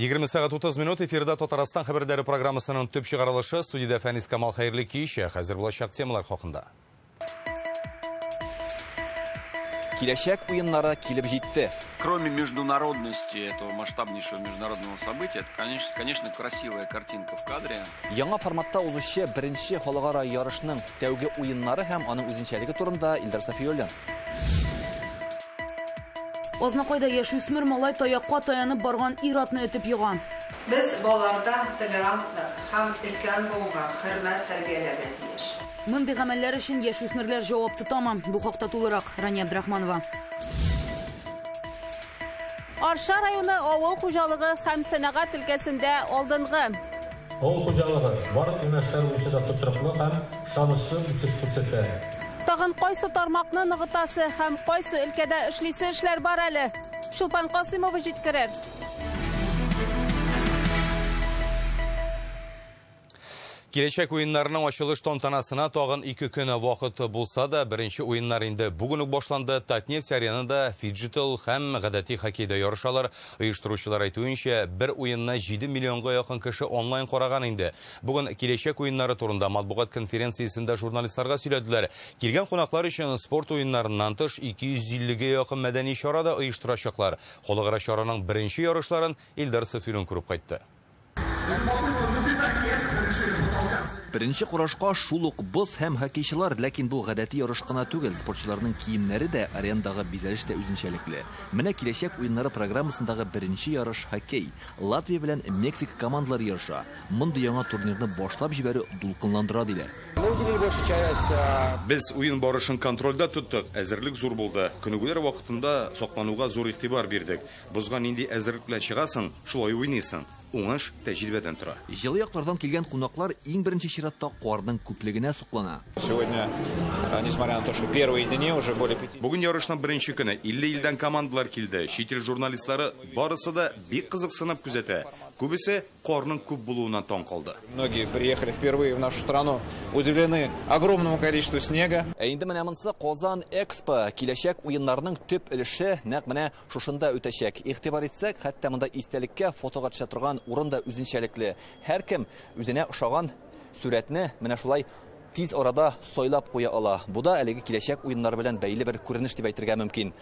20 сәгать 30 минут, эфирда Татарстан хәбәрләре программасының төп чыгарылышы. Студиядә Фәнис Камал, хәерле кич. Хәзер булачак темалар хакында. Киләчәк уеннары килеп җитте. Кроме международности этого масштабнейшего международного события, это, конечно, красивая картинка в кадре. Яңа форматта узучы беренче халыкара ярышның тәүге уеннары һәм аның үзенчәлеге турында Илдар Сафиуллин. Азнакайда яшүсмер малай таякка таянып барган ир-атны этеп ега. Без балаларда толерантлык һәм өлкән буынга хөрмәт тәрбияләргә тиеш. Мондый гамәлләр өчен яшүсмерләр җавап тотамы? Бу хакта тулырак Рания Абдрахманова. Арча районы авыл хуҗалыгы һәм сәнәгать өлкәсендә алдынгы. Авыл хуҗалыгы барлык юнәлешләр буенча да тотрыклы һәм ышанычлы үсеш күрсәтә. Тагын кайсы тармакны ныгытасы һәм кайсы өлкәдә эшлисе эшләр бар әле? Чулпан Касыймова җиткерер. Киләчәк уеннарының ачылыш тантанасына тагын 2 көн вакыт булса да, беренче уеннар инде бүген үк башланды. Татнефть аренада фиджитал һәм гадәти хоккейда ярышалар. Оештыручылар әйтүенчә, бер уенны 7 миллионга якын кеше онлайн караган инде. Бүген киләчәк уеннары турында матбугат конференциясендә журналистларга сөйләделәр. Килгән кунаклар өчен спорт уеннарыннан тыш 250-гә якын мәдәни чара да оештырачаклар. Халыкара чараның беренче ярышларын Илдар Сафиуллин күреп кайтты. Беренче карашка шул ук боз һәм хоккейчылар, ләкин бу гадәти ярыш кына түгел. Спортчыларның киемнәре дә, арендагы бизәлеш тә үзенчәлекле. Менә киләчәк уеннары программасындагы беренче ярыш хоккей. Латвия белән Мексика командалары ярыша. Мондый яңа турнирны башлап җибәрү дулкынландыра диләр. Без уен барышын контрольдә тоттык. Әзерлек зур булды. Күнегүләр вакытында саклануга зур игътибар бирдек. Бозга нинди әзерлек белән чыгасың, шулай уйныйсың. Уңыш тәҗрибәдән тора. Җылы яклардан килгән кунаклар иң беренче чиратта карның күплегенә соклана. Сегодня, несмотря на то, что первые дни уже более пяти. Бүген ярышның беренче көне 50 илдән командалар килде. Чит ил журналистлары барысы да бик кызыксынып күзәтә. Күбесе карның күп булуына таң калды. Многие приехали впервые в нашу страну, удивлены огромному количеству снега. Ә инде менә монысы Казан Экспо. Киләчәк уеннарының төп өлеше нәкъ менә шушында үтәчәк. Игътибар итсәк, хәтта монда истәлеккә фотога төшә торган урын да үзенчәлекле. Һәркем үзенә ошаган сурәтне менә шулай тиз арада сайлап куя ала. Бу да әлеге киләчәк уеннары белән бәйле бер күренеш дип әйтергә мөмкин.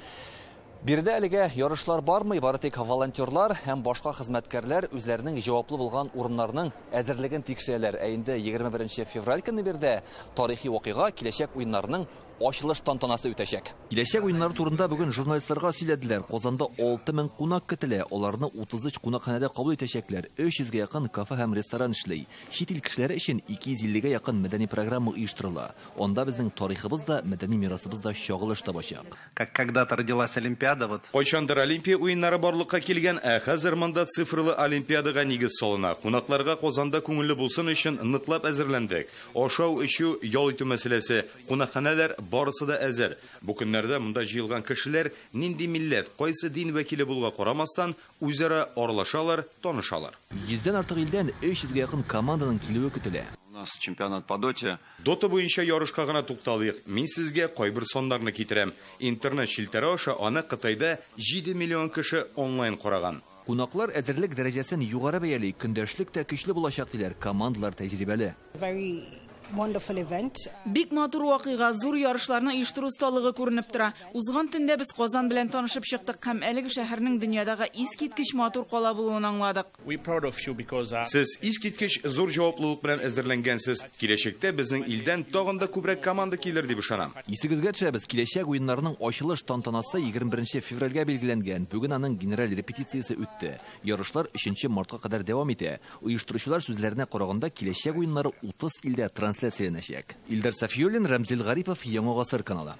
Биредә әлегә ярышлар бармый, бары тик волонтерлар һәм башка хезмәткәрләр үзләренең җаваплы булган урыннарның әзерлеген тикшерәләр. Ә инде 21 февраль көнне биредә тарихи вакыйга киләчәк уеннарының ачылыш тантанасы үтәчәк. Киләчәк уеннары турында бүген журналистларга сөйләделәр. Казанда 6000 кунак көтелә. Аларны 33 кунакханәдә кабул итәчәкләр. 300гә якын кафе һәм ресторан эшли. Чит ил кешеләре өчен 250гә якын мәдәни программа оештырыла. Анда безнең тарихыбыз да, мәдәни мирасыбыз да чагылыш табачак. Как когда-то родилась Олимпиада, вот. Кайчандыр Олимпия уеннары барлыкка килгән, ә хәзер монда цифрлы Олимпиадага нигез салына. Кунакларга Казанда күңелле булсын өчен ныклап әзерләндек. Ашау, эчү, ял итү мәсьәләсе, кунакханәләр барысы да әзер. Бу көннәрдә монда җыелган кешеләр нинди милләт, кайсы дин вәкиле булуга карамастан, үзара аралашалар, танышалар. 100дән артык илдән 300гә якын команданың килүе көтелә. У нас чемпионат по доте. Дота буенча ярышка гына тукталыйк. Мин сезгә кайбер саннарны китерәм. Интернет челтәре аша аны Кытайда 7 миллион кеше онлайн караган. Кунаклар әзерлек дәрәҗәсен югары бәяли, көндәшлек тә көчле булачак диләр. Командалар тәҗрибәле. Wonderful event. Бик матур вакыйга, зур ярышларны оештыру осталыгы күренеп тора. Узган төндә без Казан белән танышып чыктык һәм әлеге шәһәрнең дөньядагы искиткеч матур кала булуын аңладык. We proud of you because, Сез искиткеч зур җаваплылык белән әзерләнгәнсез. Киләчәктә безнең илдән тагын да күбрәк команда килер дип ышанам. Исегезгә төшерәбез, киләчәк уеннарының ачылыш тантанасы 21 февральгә билгеләнгән. Бүген аның генераль репетициясе үтте. Ярышлар 3 мартка кадәр дәвам итә. Оештыручылар сүзләренә караганда, киләчәк уеннары 30 илдә трансляцияләнәчәк. Илдар Сафиуллин, Рәмзил Гарипов, Яңа Гасыр каналы.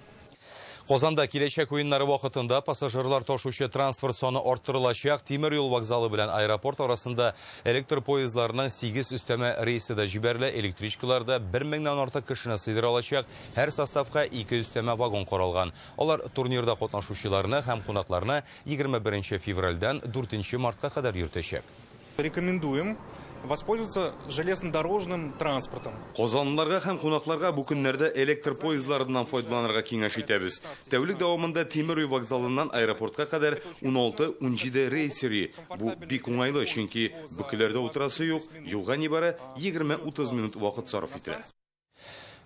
Казанда киләчәк уеннары вакытында пассажирлар ташучы транспорт саны арттырылачак. Тимер юл вокзалы белән аэропорт арасында электр поездларының 8 өстәмә рейсы да җибәрелә. Электричкаларда 1000-нән артык кешене сыйдыра алачак. Һәр составка 2 өстәмә вагон каралган. Алар турнирда катнашучыларны һәм кунакларны 21 февральдән 4 мартка кадәр йөртәчәк. Рекомендуем воспользоваться железнодорожным транспортом. Казанлыларга һәм кунакларга бу көннәрдә электр поездларыннан файдаланырга киңәш итәбез. Тәүлек дәвамында Тимер юл вокзалыннан аэропортка кадәр 16-17 рейс йөри. Бу бик уңайлы, чөнки бөкеләрдә утырасы юк, юлга нибары 20-30 минут вакыт сарыф ителә.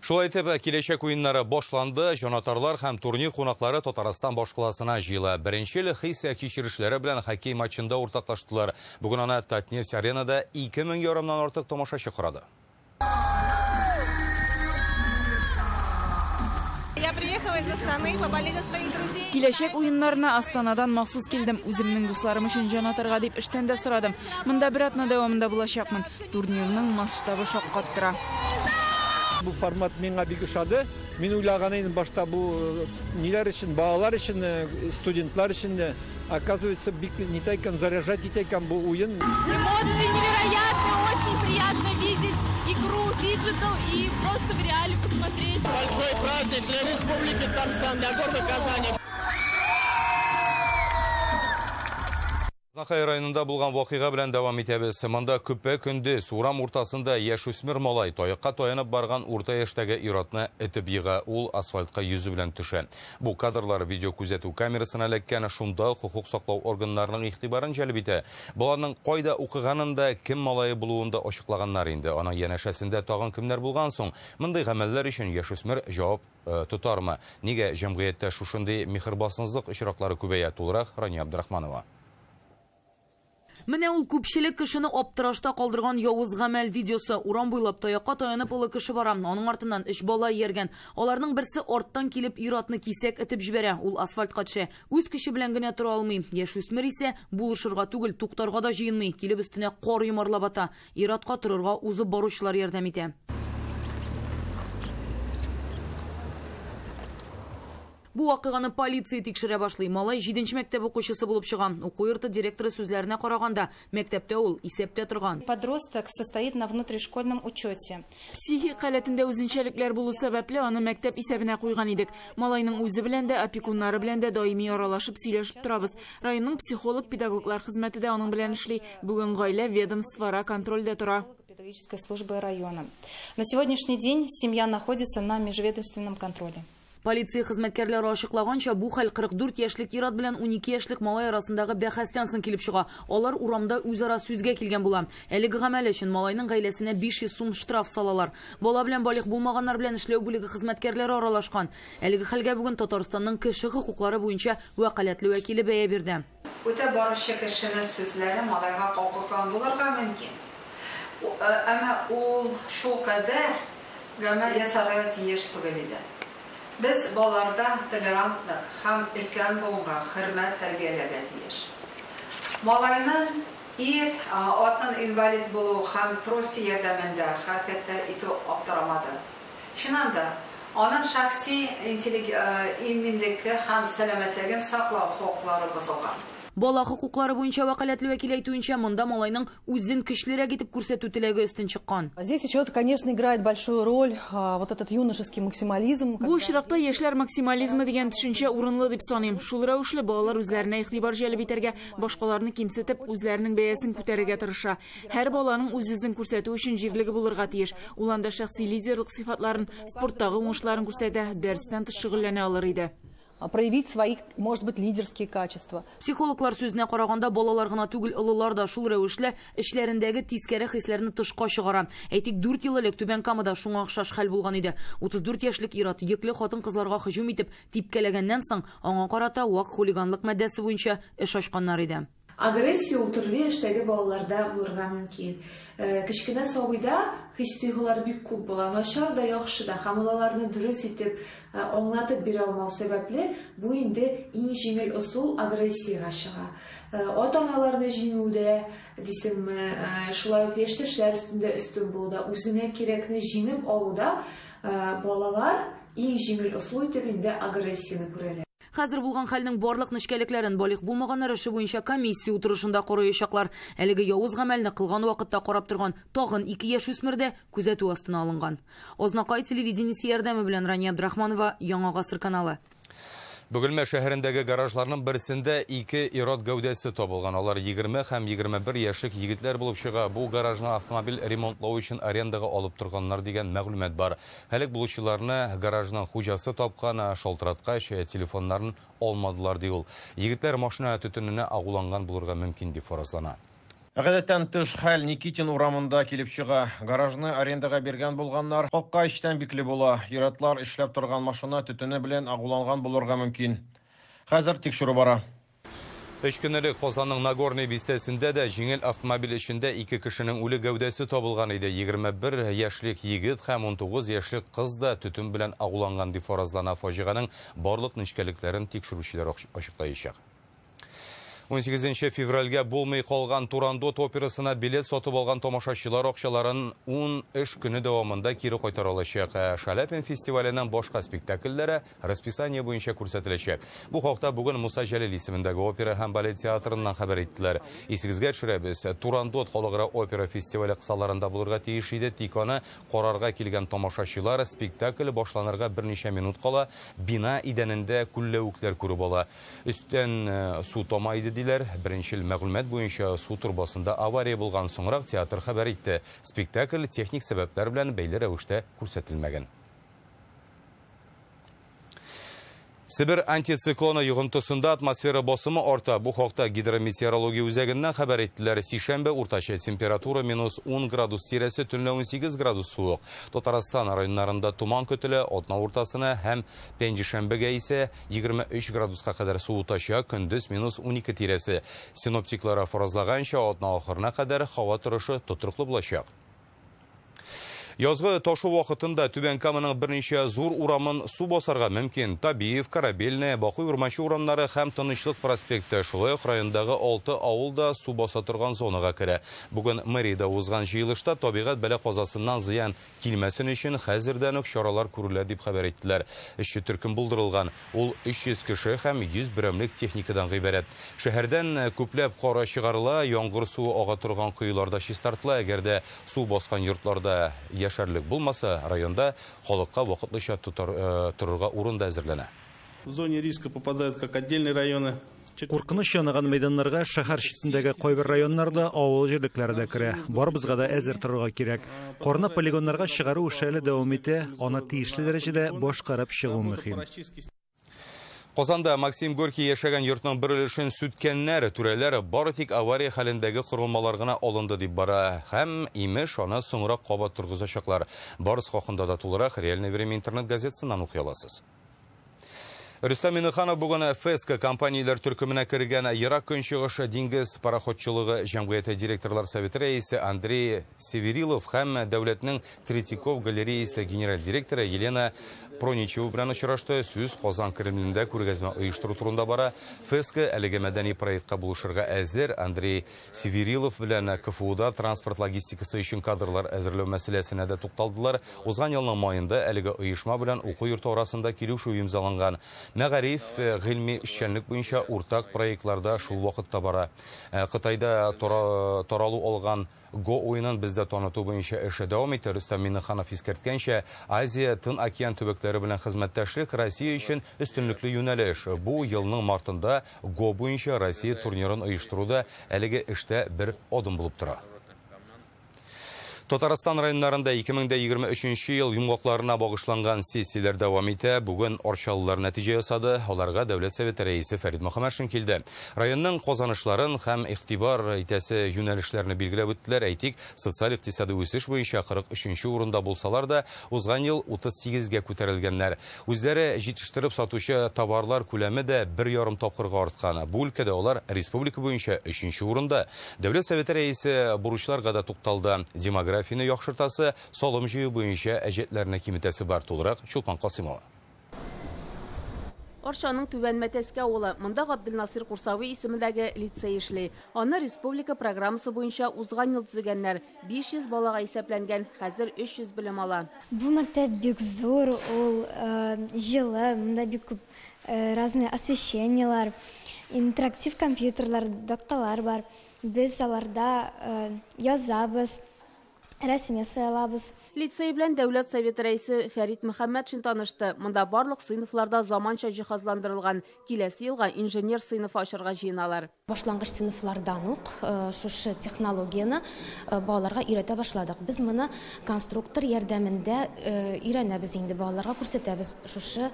Шулай итеп, киләчәк уеннары башланды. Җанатарлар һәм турнир кунаклары Татарстан башкаласына җыела. Беренче ел хис-кичерешләре белән хоккей матчында уртаклаштылар. Бүген аны Татнефть аренада 2500 артык тамашачы карады. Я приехала из Астаны, поболеть за своих друзей. Киләчәк уеннарына Астанадан махсус килдем. Үземнең дусларым өчен җанатарга дип эштән дә сорадым. Монда бер атна дәвамында булачакмын. Турнирның масштабы шаккаттыра. Бу формат миңа бик ошады. Мин уйлаган идем башта бу ниләр өчен, балалар өчен, студентлар өчен дә. Оказывается, бик не тайкан заряжать итәкән бу уен. Эмоции невероятные, очень приятно видеть игру фиджитал и просто в реале посмотреть. Большой праздник для Республики Татарстан, для города Казани. Азнакай районында булган вакыйга белән дәвам итәбез. Монда көпә-көндез урам уртасында яшүсмер малай таякка таянып барган урта яшьтәге ир-атны этеп ега. Ул асфальтка йөзе белән төшә. Бу кадрлар видео күзәтү камерасына эләккән, шунда хокук саклау органнарының игътибарын җәлеп итә. Баланың кайда укыганын да, кем малае булуын да ачыклаганнар инде. Аның янәшәсендә тагын кемнәр булган соң? Мондый гамәлләр өчен яшүсмер җавап тотармы? Нигә җәмгыятьтә шушындый миһербансызлык очраклары күбәя? Тулырак Рания Абдрахманова. Менә ул күпчелек кешене аптырашта калдырган явыз гамәл видеосы. Урам буйлап таякка таянып олы кеше бара. Аның артыннан өч бала ияргән. Аларның берсе арттан килеп ир-атны кисәк этеп җибәрә. Ул асфальтка төшә. Үз көче белән генә тора алмый. Яшүсмер исә булышырга түгел, туктарга да җыенмый. Килеп өстенә кар йомарлап ата. Ир-атка торырга узып баручылар ярдәм итә. Бу вакыйганы полиция тикшерә башлый. Малай 7-нче мәктәп укучысы булып чыга. Уку йорты директоры сүзләренә караганда, мәктәптә ул исәптә торган. Подросток состоит на внутришкольном учете. Психик халәтендә үзенчәлекләр булу сәбәпле аны мәктәп исәбенә куйган идек. Малайның үзе белән дә, опекуннары белән дә даими аралашып сөйләшеп торабыз. Районның психолог-педагоглар хезмәте дә аның белән эшли. Бүген гаилә ведомствоара контрольдә тора. Педагогической службы района. На сегодняшний день семья находится на межведомственном контроле. Полиция хезмәткәрләре ачыклаганча, бу хәл 44 яшьлек ир-ат белән 12 яшьлек малай арасындагы бәхәстән соң килеп чыга. Алар урамда үзара сүзгә килгән була. Әлеге гамәл өчен малайның гаиләсенә 500 сум штраф салалар. Бала белән балигъ булмаганнар белән эшләү бүлеге хезмәткәрләре аралашкан. Әлеге хәлгә бүген Татарстанның кеше хокуклары буенча вәкаләтле вәкиле бәя бирде. Үтә баручы кешенең сүзләре малайга калкыган булырга мөмкин. Әмма ул шулкадәр гамәл ясарга тиеш түгел иде. Без балаларда толерантлык һәм өлкән буынга хөрмәт тәрбияләргә тиеш. Малайның ир атын инвалид булуы һәм трости ярдәмендә хәрәкәттә итү аптырамады. Чыннан да, аның шәхси иминлеге һәм сәламәтлеген саклау хокуклары бозылган. Бала хокуклары буенча вәкаләтле вәкил әйтүенчә, монда малайның үзен көчлерәк итеп күрсәтү теләге өстен чыккан. Здесь еще, конечно, играет большую роль вот этот юношеский максимализм. Бу очракта яшьләр максимализмы дигән төшенчә урынлы дип саныйм. Шул рәвешле балалар үзләренә игътибар җәлеп итәргә, башкаларны кимсетеп, үзләренең бәясен күтәрергә тырыша. Һәр баланың үз-үзен күрсәтү өчен җирлеге булырга тиеш. Ул анда шәхси лидерлык сыйфатларын, спорттагы уңышларын күрсәтә, дәрестән тыш шөгыльләнә алыр иде. Проявить свои, может быть, лидерские качества. Психологлар сүзенә караганда, балалар гына түгел, олылар да шул рәвешле эчләрендәге тискәре хисләрне тышка чыгара. Әйтик, 4 ел элек Түбән Камада шуңа охшаш хәл булган иде. 34 яшьлек ир-ат йөкле хатын-кызларга һөҗүм итеп типкәләгәннән соң, аңа карата вак хулиганлык маддәсе буенча эш ачканнар иде. Агрессия ул төрле яшьтәге балаларда булырга мөмкин. Кечкенә сабыйда хис-тойгылар бик күп була, начар да, яхшы да, һәм аларны дөрес итеп аңлатып бирә алмау сәбәпле, бу инде иң җиңел ысул агрессиягә чыга. Ата-аналарны җиңүдә, дисеңме, шулай ук яшьтәшләр өстендә өстен булуда, үзенә кирәкне җиңеп алуда балалар иң җиңел ысул итеп инде агрессияне күрәләр. Хәзер булган хәлнең барлык нечкәлекләрен балигъ булмаганнар эше буенча комиссия утырышында караячаклар. Әлеге явыз гамәлне кылган вакытта карап торган тагын 2 яшүсмер дә күзәтү астына алынган. Азнакай телевидениесе ярдәме белән Рания Абдрахманова, Яңа Гасыр каналы. Бөгелмә шәһәрендәге гаражларның берсендә ике ир-ат гәүдәсе табылган. Алар 20 һәм 21 яшьлек егетләр булып чыга. Бу гаражны автомобиль ремонтлау өчен арендага алып торганнар дигән мәгълүмат бар. Һәлак булучыларны гаражның хуҗасы тапкан, шалтыраткач, телефоннарын алмадылар ди ул. Егетләр машина төтененә агуланган булырга мөмкин дип фаразлана. Гадәттән тыш хәл Никитин урамында килеп чыга. Гаражны арендага биргән булганнар. Капка эчтән бикле була. Ир-атлар эшләп торган машина төтене белән агуланган булырга мөмкин. Хәзер тикшерү бара. Өч көн элек Казанның Нагорный бистәсендә дә җиңел автомобиль эчендә ике кешенең үле гәүдәсе табылган иде. 21 яшьлек егет һәм 19 яшьлек кыз да төтен белән агуланган дип фаразлана. Фаҗиганең барлык нечкәлекләрен тикшерүчеләр ачыклаячак. 18 февральгә булмый калган Турандот операсына билет сатып алган тамашачылар акчаларын 10 эш көне дәвамында кире кайтара алачак. Шаляпин фестиваленең башка спектакльләре расписание буенча күрсәтеләчәк. Бу хакта бүген Муса Җәлил исемендәге опера һәм балет театрыннан хәбәр иттеләр. Исегезгә төшерәбез, Турандот халыкара опера фестивале кысаларында булырга тиеш иде, тик аны карарга килгән тамашачылар спектакль башланырга берничә минут кала бина идәнендә күлләвекләр күреп ала. Өстән су тама иде диләр. Беренчел мәгълүмат буенча су торбасында авария булган, соңрак театр хәбәр итте. Спектакль техник сәбәпләр белән бәйле рәвештә күрсәтелмәгән. Себер антициклоны йогынтысында атмосфера басымы арта. Бу хакта гидрометеорология үзәгеннән хәбәр иттеләр. Сишәмбе уртача температура минус 10 градус тирәсе, төнлә 18 градус суык. Татарстан районнарында томан көтелә, атна уртасына һәм пәнҗешәмбегә исә 23 градуска кадәр суытачак, көндез минус 12 тирәсе. Синоптиклар фаразлаганча, атна ахырына кадәр һава торышы тотрыклы булачак. Язгы ташу вакытында Түбән Каманың берничә зур урамын су басарга мөмкин. Табиев, Корабельная, Бакый Урманчы урамнары һәм Тынычлык проспекты. Шулай ук райондагы 6 авыл да су баса торган зонага керә. Бүген мэриядә узган җыелышта табигать бәла-казасыннан зыян килмәсен өчен хәзердән үк чаралар күрелә дип хәбәр иттеләр. Эшче төркем булдырылган. Ул 300 кеше һәм 100 берәмлек техникадан гыйбарәт. Шәһәрдән күпләп кара чыгарыла, яңгыр суы ага торган коеларда чистартыла. Әгәр дә су баскан йортларда яшәрлек булмаса, районда халыкка вакытлыча торырга урын да әзерләнә. В зоне риска попадают как отдельные районы. Куркыныч янаган мәйданнарга шәһәр читендәге кайбер районнарда авыл җирлекләре дә керә. Барыбызга да әзер торырга кирәк. Карны полигоннарга чыгару эше әле дәвам итә, аны тиешле дәрәҗәдә башкарып чыгу мөһим. Казанда Максим Горький яшәгән йортның бер өлешен сүткәннәр, түрәләр бары тик авария хәлендәге корылмалар гына алынды дип бара. Һәм имеш аны соңрак кабат торгызачаклар. Барысы хакында да тулырак Реальное время интернет газетасыннан укый аласыз. Рөстәм Миңнеханов бүген ФЭСКО компанияләр төркеменә кергән Ерак Көнчыгыш диңгез пароходчылыгы җәмгыяте директорлар советы рәисе Андрей Северилов һәм дәүләтнең Третьяков галереясы генераль директоры Елена Проничева белән очрашты. Сүз Казан Кремлендә күргәзмә оештыру турында бара. ФЭСКО әлеге мәдәни проектка булышырга әзер. Андрей Северилов белән КФУда транспорт логистикасы өчен кадрлар әзерләү мәсьәләсенә дә тукталдылар. Узган елның маенда әлеге оешма белән уку йорты арасында килешү имзаланган. Мәгариф, гыйльми эшчәнлек буенча уртак проектларда шул вакытта бара. Кытайда таралу алган Го уенын бездә таныту буенча эше дәвам итә. Рөстәм Миңнеханов искәрткәнчә, Азия, Тын океан төбәкләре белән хезмәттәшлек Россия өчен өстенлекле юнәлеш. Бу елның мартында Го буенча Россия турнирын оештыруда әлеге эштә бер адым булып тора. Татарстан районнарында 2023 ел йомгакларына багышланган сессияләр дәвам итә. Бүген арчалылар нәтиҗә ясады. Аларга Дәүләт Советы рәисе Фәрит Мөхәммәтшин килде. Районның казанышларын һәм игътибар итәсе юнәлешләрне билгеләп үттеләр. Әйтик, социаль-икътисади үсеш буенча 43 урында булсалар да, узган ел 38-гә күтәрелгәннәр. Үзләре җитештереп сатучы товарлар күләме дә 1,5 тапкырга арткан. Бу өлкәдә алар республика буенча 3 урында. Дәүләт Советы рәисе бурычларга да тукталды. Демография яхшыртасы, салым җыю буенча әҗәтләрне киметәсе бар. Тулырак Чулпан Касымова. Арчаның Түбән Мәтәскә авылы. Монда Габделнасыр Курсави исемендәге лицей эшли. Аны республика программасы буенча узган ел төзегәннәр. 500 балага исәпләнгән, хәзер 300 белем ала. Бу мәктәп бик зур, ул җылы, монда бик күп разные освещениелар, интерактив компьютерлар, такталар бар. Без аларда язабыз, рәсем ясый алабыз. Лицей белән Дәүләт Советы рәисе Фәрит Мөхәммәтшин танышты. Монда барлык сыйныфларда заманча җиһазландырылган. Киләсе елга инженер сыйныфы ачарга җыеналар. Башлангыч сыйныфлардан ук шушы технологияне балаларга өйрәтә башладык. Без моны конструктор ярдәмендә өйрәнәбез инде, балаларга күрсәтәбез шушы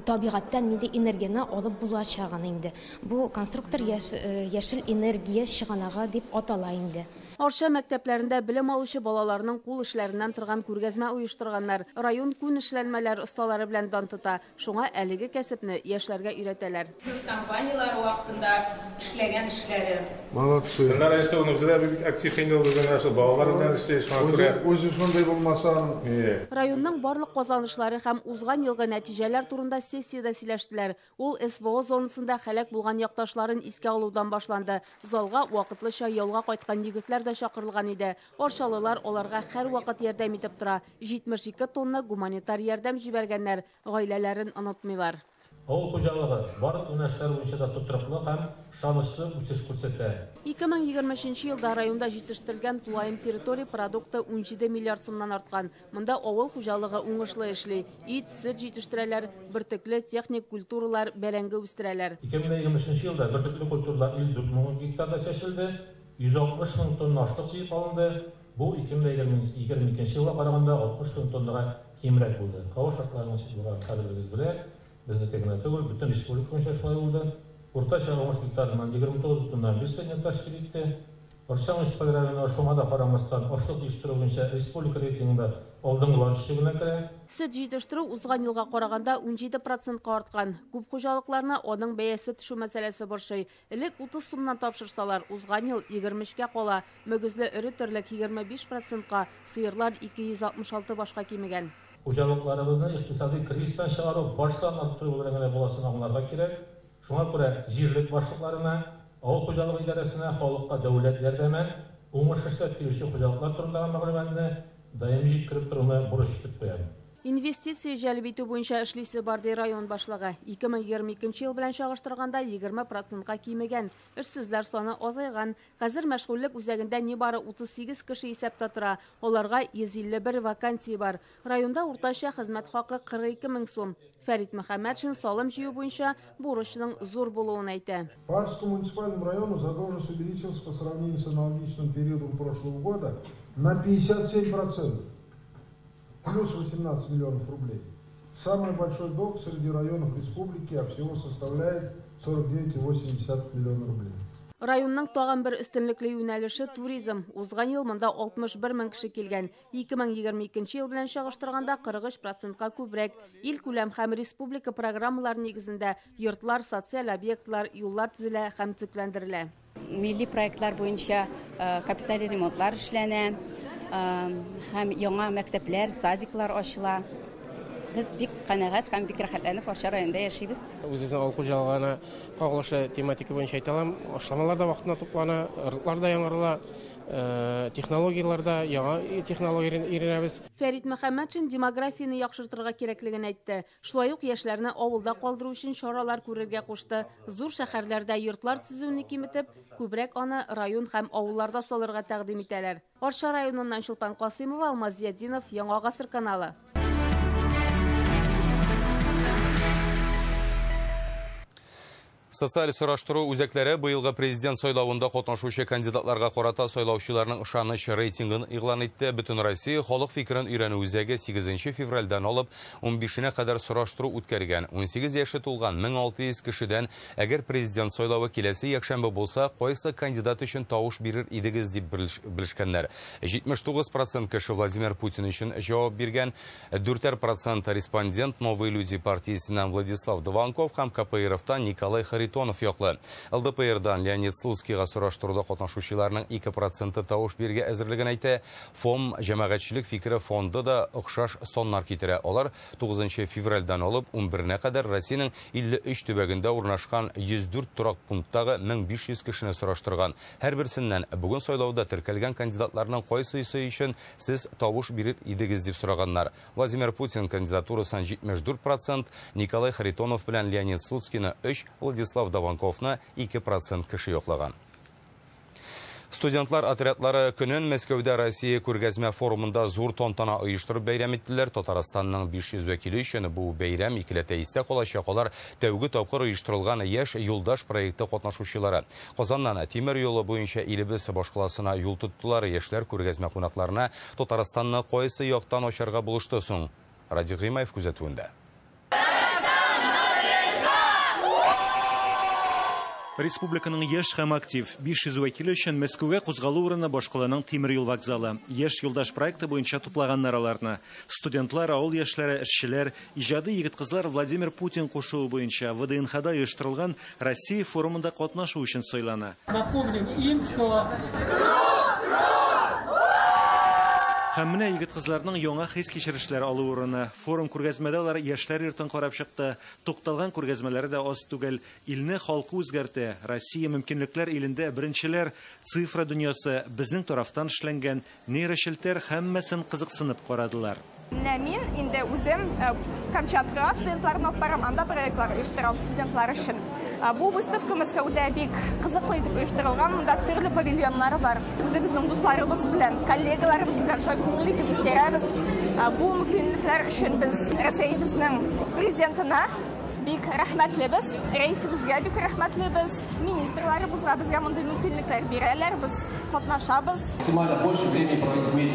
табигатьтән нинди энергияне алып булачагын инде. Бу конструктор яшел энергия чыганагы дип атала инде. Арча мәктәпләрендә белем алучы балаларның кул эшләреннән торган күргәзмә оештырганнар. Район күн эшләнмәләр осталары белән дан тота. Шуңа әлеге кәсепне яшьләргә өйрәтәләр. Үз компанияләре вакытында эшләгән эшләре. Молодцы. Актив инде ул безнең шул балалар белән эшли, шуңа күрә. Үзе шундый булмаса. Районның барлык казанышлары һәм узган елгы нәтиҗәләр турында сессиядә сөйләштеләр. Ул СВО зонасында һәлак булган якташларын искә алудан башланды. Залга вакытлыча ялга кайткан егетләр дә чакырылган иде. Арчалылар аларга һәрвакыт ярдәм итеп тора. 72 тонна гуманитар ярдәм җибәргәннәр, гаиләләрен онытмыйлар. Авыл хуҗалыгы барлык юнәлешләр буенча да тотрыклы һәм ышанычлы үсеш күрсәтә. 2023 елда районда җитештерелгән тулаем территория продукты 17 миллиард сумнан арткан. Монда авыл хуҗалыгы уңышлы эшли. Ит, сөт җитештерәләр, бөртекле техник культуралар, бәрәңге үстерәләр. 2023 елда бөртекле культуралар 54 мең гектарда чәчелде, 160 мең тонна ашлык җыеп алынды. Бу 2022 елга караганда 60 мең тоннага кимрәк булды. Һава шартларының булган хәлебез белә. Безнеке генә түгел, бөтен республика буенча шулай булды. Уртача уңыш гектарыннан 29,5 центнер тәшкил итте. Арча муниципаль районы шуңа да карамастан ашлык җитештерү буенча республика рейтингында алдынгылар өчлегенә керә. Сөт җитештерү узган елга караганда 17%-ка арткан. Күп хуҗалыкларны аның бәясе төшү мәсьәләсе борчый. Элек 30 сумнан тапшырсалар, узган ел 23-кә кала. Мөгезле эре терлек 25%-ка, сыерлар 266 башка кимегән. Хуҗалыкларыбызны икътисади кризистан чыгару, баш санын арттыру белән генә буласын аңларга кирәк. Шуңа күрә җирлек башлыкларына, авыл хуҗалыгы идарәсенә, халыкка дәүләт ярдәме, уңыш эшләп килүче хуҗалыклар турындагы мәгълүматны даими җиткереп торуны бурыч итеп куям. Инвестиция җәлеп итү буенча эшлисе бар, ди район башлыгы. 2022 ел белән чагыштырганда 20%-ка кимегән. Эшсезләр саны азайган. Хәзер мәшгульлек үзәгендә нибары 38 кеше исәптә тора. Аларга 151 вакансия бар. Районда уртача хезмәт хакы 42 мең сум. Фәрит Мөхәммәтшин салым җыю буенча бурычның зур булуын әйтә. По Арчскому муниципальному району задолженность увеличилась по сравнению с аналогичным периодом прошлого года на 57%. Плюс 18 миллионов рублей. Самый большой долг среди районов республики, а всего составляет 49,8 миллиона рублей. Районның тагын бер өстенлекле юнәлеше туризм. Узган ел монда 61 мең кеше килгән. 2022 ел белән чагыштырганда 43%-ка күбрәк. Илкүләм һәм республика программалары нигезендә йортлар, социаль объектлар, юллар төзелә һәм төзекләндерелә. Милли проектлар буенча капиталь ремонтлар эшләнә. Һәм яңа мәктәпләр, садиклар ачыла. Без бик канәгать һәм бик рәхәтләнеп Арча районында яшибез. Үзебезнең авыл хуҗалыгына кагылышлы тематика буенча әйтә алам, ашламалар да вакытында туплана, ырыклар да яңарыла, технологияләр дә, яңа технология өйрәнәбез. Фәрит Мөхәммәтшин демографияне яхшыртырга кирәклеген әйтте. Шулай ук яшьләрне авылда калдыру өчен чаралар күрергә кушты. Зур шәһәрләрдә йортлар төзүне киметеп, күбрәк аны район һәм авылларда салырга тәкъдим итәләр. Арча районыннан Чулпан Касыймова, Алмаз Зиятдинов, Яңа Гасыр каналы. Социаль сораштыру үзәкләре быелгы президент сайлавында катнашучы кандидатларга карата сайлаучыларның ышаныч рейтингын игълан итте. Бөтен Россия халык фикерен өйрәнү үзәге 8 февральдән алып 15-нә кадәр сораштыру үткәргән. 18 яше тулган 1600 кешедән әгәр президент сайлавы киләсе якшәмбе булса, кайсы кандидат өчен тавыш бирер идегез дип белешкәннәр. 79% кеше Владимир Путин өчен җавап биргән, 4% респондент Новые люди партиясеннән Владислав Дованков һәм КПРФтан Николай Харитонов яклы. ЛДПРдан Леонид Слуцкийга сораштыруда катнашучыларның 2% тавыш бирергә әзерлеген әйтә. ФОМ җәмәгатьчелек фикере фонды да охшаш саннар китерә. Алар 9 февральдән алып 11-нә кадәр Россиянең 53 төбәгендә урнашкан 104 торак пункттагы 1500 кешене сораштырган. Һәрберсеннән бүген сайлауда теркәлгән кандидатларның кайсысы өчен сез тавыш бирер идегез дип сораганнар. Владимир Путин кандидатурасын 74%, Николай Харитонов белән Леонид Слуцкийны 3, Владислав Даванковны 2% кеше яклаган. Студентлар отрядлары көнен Мәскәүдә Россия күргәзмә форумында зур тантана оештырып бәйрәм иттеләр. Татарстанның 500 вәкиле өчен бу бәйрәм икеләтә истә калачак. Алар тәүге тапкыр оештырылган Яшь юлдаш проекты катнашучылары. Казаннан тимер юлы буенча илебез башкаласына юл тоттылар. Яшьләр күргәзмә кунакларына Татарстанны кайсы яктан ачарга булышты соң? Радик Гыймаев күзәтүендә. Республиканың яшь һәм актив 500 вәкиле өчен Мәскәүгә кузгалу урыны башкаланың тимер юл вокзалы. Яшь юлдаш проекты буенча туплаганнар аларны. Студентлар, авыл яшьләре, эшчеләр, иҗади егет-кызлар Владимир Путин кушуы буенча ВДНХда оештырылган Россия форумында катнашу өчен сайлана. Напомним им, что Һәм менә егет-кызларның яңа хис-кичерешләр алу урыны. Форум күргәзмәдә алар яшьләр йортын карап чыкты. Тукталган күргәзмәләре дә аз түгел. Илне халкы үзгәртә. Россия мөмкинлекләр илендә беренчеләр, цифра дөньясы, безнең тарафтан эшләнгән нейрочелтәр һәммәсен кызыксынып карадылар. Менә мин инде үзем Камчаткага студентларны алып барам, анда проектлар оештырам студентлар өчен. Бу выставка Мәскәүдә бик кызыклы итеп оештырылган, монда төрле павильоннар бар. Үзебезнең дусларыбыз белән, коллегаларыбыз белән шулай күңелле итеп үткәрәбез. Бу мөмкинлекләр өчен без Рәсәебезнең президентына бик рәхмәтлебез, рәисебезгә бик рәхмәтлебез, министрларыбызга безгә мондый мөмкинлекләр бирәләр, без катнашабыз. Максимально больше времени проводить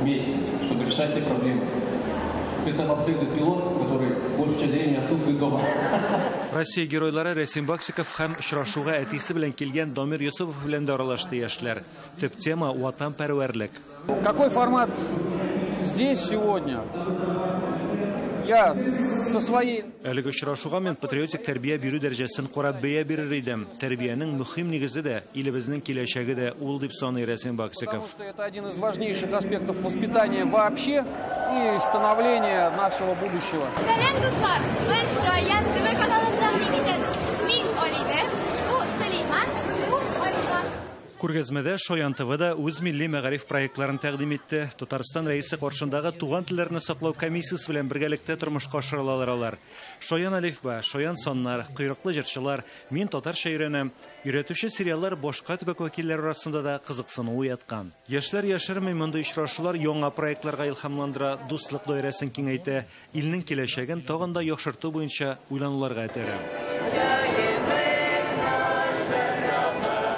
вместе, чтобы решать все проблемы. Это вам советует пилот, который большую часть времени отсутствует дома. Россия геройлары Рәсим Баксиков һәм очрашуга әтисе белән килгән Дамир Йосыпов белән дә аралашты яшьләр. Төп тема ватанпәрвәрлек. Какой формат здесь сегодня? Я со своей... Әлеге очрашуга мин патриотик тәрбия бирү дәрәҗәсен карап бәя бирер идем. Тәрбиянең мөһим нигезе дә, илебезнең киләчәге дә ул дип саный Рәсим Баксиков. Потому что это один из важнейших аспектов воспитания вообще и становления нашего будущего. Сәлам, дуслар! Без Шаян ТВ каналын тәкъдим итәбез. Мин Алинә, бу Сөләйман, бу Алихан. Күргәзмәдә Шаян ТВ да үз милли мәгариф проектларын тәкъдим итте. Татарстан рәисе каршындагы туган телләрне саклау комиссиясе белән бергәлектә тормышка ашырылалар алар. Шаян әлифба, Шаян саннар, койрыклы җырчылар, мин татарча өйрәнәм. Өйрәтүче сериаллар башка төбәк вәкилләре арасында да кызыксыну уяткан. Яшьләр яшерми, мондый очрашулар яңа проектларга илһамландыра, дуслык даирәсен киңәйтә, илнең киләчәген тагын да яхшырту буенча уйлануларга этәрә.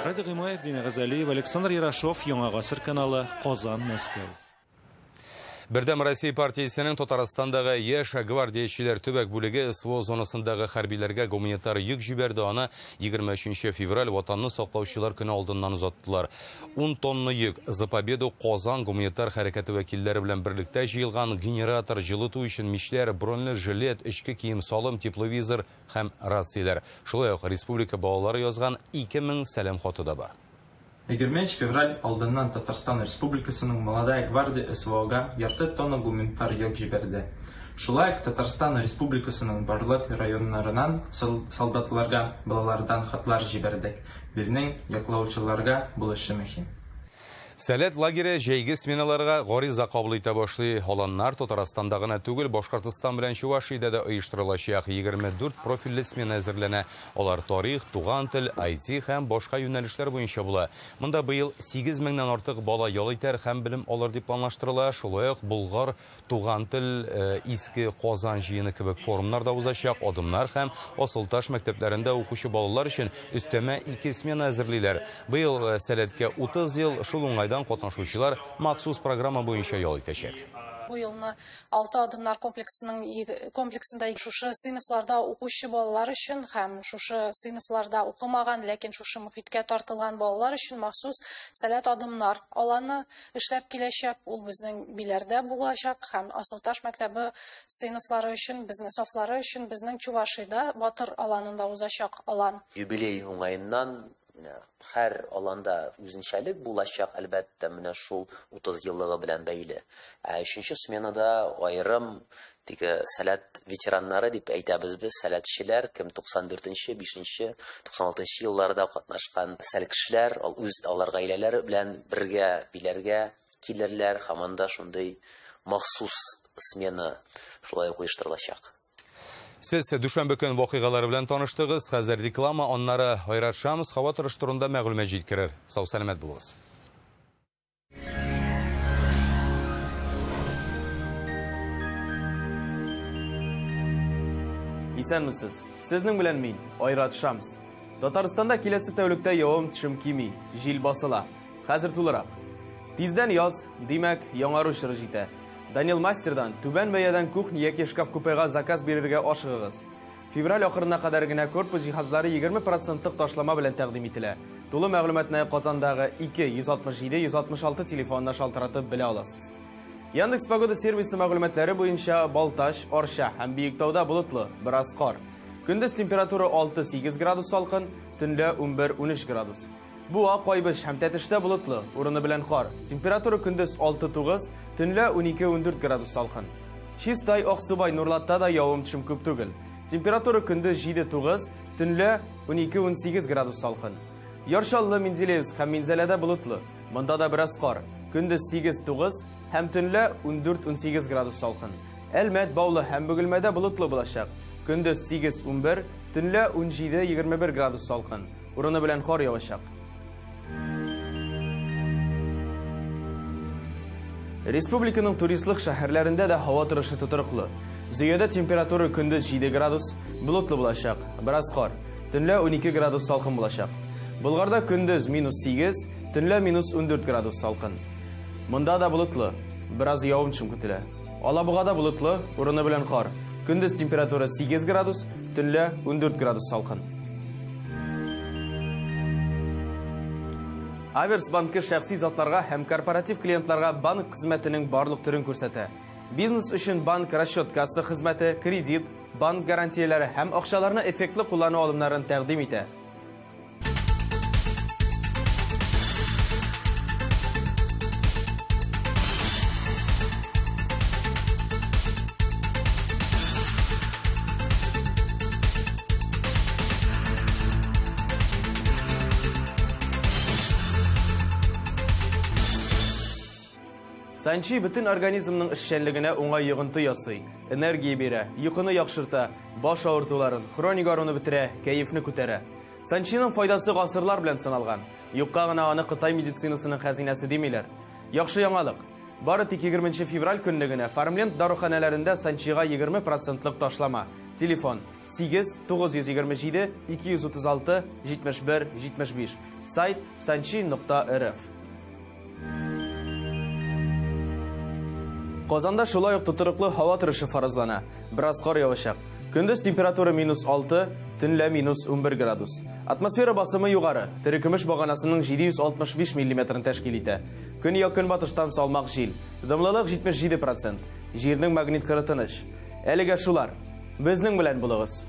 Радик Гыймаев, Дина Газалиев, Александр Ярошов, Яңа Гасыр каналы, Казан, Мәскәү. Бердәм Россия партиясенең Татарстандагы яшь гвардиячеләр төбәк бүлеге СВО зонасындагы хәрбиләргә гуманитар йөк җибәрде. Аны 23 февраль Ватанны саклаучылар көне алдыннан озаттылар. 10 тонна йөк За победу Казан гуманитар хәрәкәте вәкилләре белән берлектә җыелган генератор, җылыту өчен мичләр, броньлы жилет, эчке кием-салым, тепловизор һәм рацияләр. Шулай ук республика балалары язган 2000 сәлам хаты да бар. 23 февраль алдыннан Татарстан Республикасының Молодая гвардия СВОга ярты тонна гуманитар йөк җибәрде. Шулай ук Татарстан Республикасының барлык районнарынан солдатларга балалардан хатлар җибәрдек. Безнең яклаучыларга булышы мөһим. Сәләт лагере җәйге сменаларга гариза кабул итә башлый. Аланнар Татарстанда гына түгел, Башкортстан белән Чувашиядә дә оештырылачак. 24 профильле смена әзерләнә. Алар тарих, туган тел, IT һәм башка юнәлешләр буенча була. Монда быел 8000-нән артык бала ял итәр һәм белем алыр дип планлаштырыла. Шулай ук Болгар, туган тел, Иске Казан җыены кебек форумнар да узачак. Адымнар һәм Асылташ мәктәпләрендә укучы балалар өчен өстәмә 2 смена әзерлиләр. Быел Сәләткә 30 ел, шул уңайдан катнашучылар махсус программа буенча ял итәчәк. Бу елны 6 адымнар комплексында шушы сыйныфларда укучы балалар өчен һәм шушы сыйныфларда укымаган, ләкин шушы мөхиткә тартылган балалар өчен махсус Сәләт адымнар аланы эшләп киләчәк. Ул безнең Биләрдә булачак һәм Асылташ мәктәбе сыйныфлары өчен, безнең сафлары өчен безнең Чувашиядә Батыр аланында узачак алан. Юбилей уңаеннан һәр аланда үзенчәлек булачак, әлбәттә, менә шул 30 еллыгы белән бәйле. Ә өченче сменада аерым теге сәләт ветераннары дип әйтәбез без, сәләтчеләр, кем 94-нче, 5-нче, 96-нчы елларда катнашкан сәлкешләр, үз алар гаиләләре белән бергә Биләргә килерләр һәм анда шундый махсус смена шулай ук оештырылачак. Сез дүшәмбе көн вакыйгалары белән таныштыгыз. Хәзер реклама, аннары Айрат Шамс һава торышы турында мәгълүмат җиткерер. Сау сәламәт булыгыз. Исәнмесез. Сезнең белән мин, Айрат Шамс. Татарстанда киләсе тәүлектә явым-төшем кими, җил басыла. Хәзер тулырак. Тиздән яз, димәк, яңару чоры җитә. Данил Мастердан түбән бәядән кухня яки шкаф-купега заказ бирергә ашыгыгыз. Февраль ахырына кадәр генә корпус җиһазлары 20% ташлама белән тәкъдим ителә. Тулы мәгълүматны Казандагы 2 167 166 телефонына шалтыратып белә аласыз. Яндекс Погода сервисы мәгълүматлары буенча Балтач, Арча һәм Биектауда болытлы, бераз кар. Көндез температура 6-8 градус салкын, төнлә 11-13 градус. Буа, Кайбыч һәм Тәтештә болытлы, урыны белән кар. Температура көндез 6-9, төнлә 12-14 градус салкын. Чистай, Аксубай, Нурлатта да явым-төшем күп түгел. Температура көндез 7-9, төнлә 12-18 градус салкын. Яр Чаллы, Менделеевск һәм Минзәләдә болытлы. Монда да бераз кар. Көндез 8-9 һәм төнлә 14-18 градус салкын. Әлмәт, Баулы һәм Бөгелмәдә болытлы булачак. Көндез 8-11, төнлә 17-21 градус салкын. Урыны белән кар явачак. Республиканың туристлык шәһәрләрендә дә һава торышы тотрыклы. Зөядә температура көндез 7 градус, болытлы булачак, бераз кар. Төнлә 12 градус салкын булачак. Болгарда көндез -8, төнлә -14 градус салкын. Монда да болытлы, бераз явым-төшем көтелә. Алабугада болытлы, урыны белән кар. Көндез температура 8 градус, төнлә 14 градус салкын. Аверс банкы шәхси затларга һәм корпоратив клиентларга банк хезмәтенең барлык төрен күрсәтә. Бизнес өчен банк расчет касса хезмәте, кредит, банк гарантияләре һәм акчаларны эффектлы куллану алымнарын тәкъдим итә. Санчи бөтен организмның эшчәнлегенә уңай йогынты ясый, энергия бирә, йокыны яхшырта, баш авыртуларын, хроник аруны бетерә, кәефне күтәрә. Санчиның файдасы гасырлар белән саналган. Юкка гына аны Кытай медицинасының хәзинәсе димиләр. Яхшы яңалык. Бары тик 20 февраль көнне генә Фармленд даруханәләрендә Санчига 20% ташлама. Телефон 8 927 236 71 75. Сайт sanchi.rf. Казанда шулай ук тотрыклы һава торышы фаразлана. Бераз кар явачак. Көндез температура -6, төнлә -11 градус. Атмосфера басымы югары. Терекөмеш баганасының 765 миллиметрын тәшкил итә. Көньяк көнбатыштан салмак җил. Дымлылык 77%. Җирнең магнит кыры тыныч. Әлегә шулар. Безнең белән булыгыз.